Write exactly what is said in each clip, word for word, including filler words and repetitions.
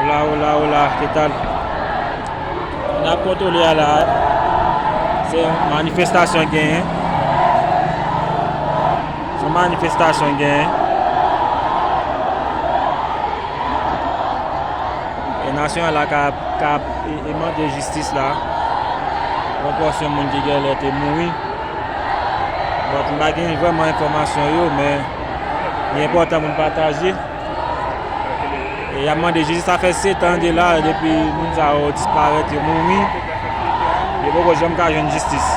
Hola, hola, hola, ¿qué tal? N ap kontwole a la. Se yon manifestasyon genyen. Se yon manifestasyon genyen. E nasyon an la ka, ka e, e mande jistis la. Yon pòsyon moun ki genlè te mouri. Bon, m pa gen vrèman enfòmasyon yo, men li enpòtan pou n pataje. E y ap mande jistis. Sa fè sèt an de la depi moun sa yo disparèt, yo mouri. Yo poko janm ka jwenn jistis.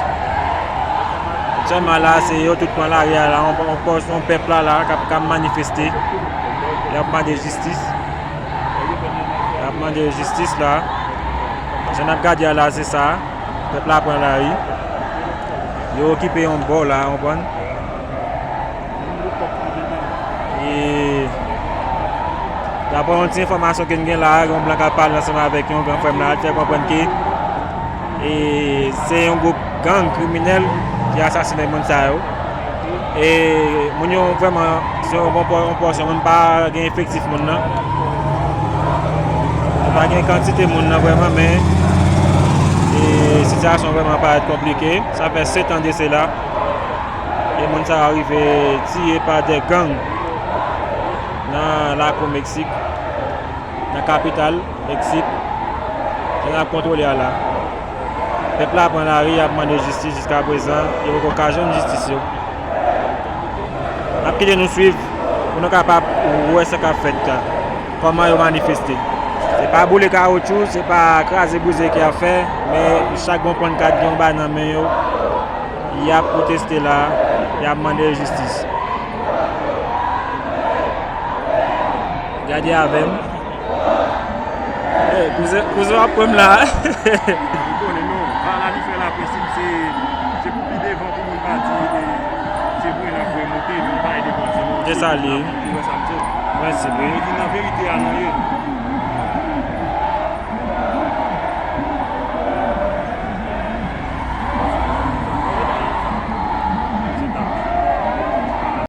Aktyèlman la, se yo tout pran lari a la, on, on, on pèp la la k ap, k ap manifeste. Y ap mande jistis. Y ap mande jistis la. Jan n ap gade a la, se sa. Pèp la pran lari. Yo okipe yon bò la, w konprann? E daprè yon ti enfòmasyon ke n gen la, yon blan k ap pale ansanm avèk yon gran frè m la, l fè konprann ke, e, se yon gwoup gang kriminèl ki asasinen moun sa yo. E moun yo vrèman, se yon bon pò-, yon pòsyon moun pa gen efektif moun nan. Nou pa gen kantite moun nan vrèman, men, e, sitiyasyon vrèman parèt konplike. Sa fè sèt an de sela. E moun sa yo rive tiye pa de gang nan lakou Meksik, nan kapital Meksik. Jan n ap kontwole a la. Pèp la pran lari, y ap mande jistis jiskaprezan, yo poko ka jwenn jistis yo. N ap kite nou swiv pou nou kapab wè sa k ap fèt la. Kòman yo manifeste. Se pa boule kawotchou, se pa kraze brize ke y ap fè, men chak bon pannkat gen yon bagay nan men yo. Y ap pwoteste la, y ap mande jistis. Gade avè m. Ey, kouzen, kouzen w ap pran m la. Ou konnen non, pa la li fè la prensip, se, se pou pi devan pou moun pa di, e, se vre n ap vre monte, moun pa ede bandi non. Se sa l ye. Ou wè sa m di w? Prensip, wi. Yo di nan verite a nou ye.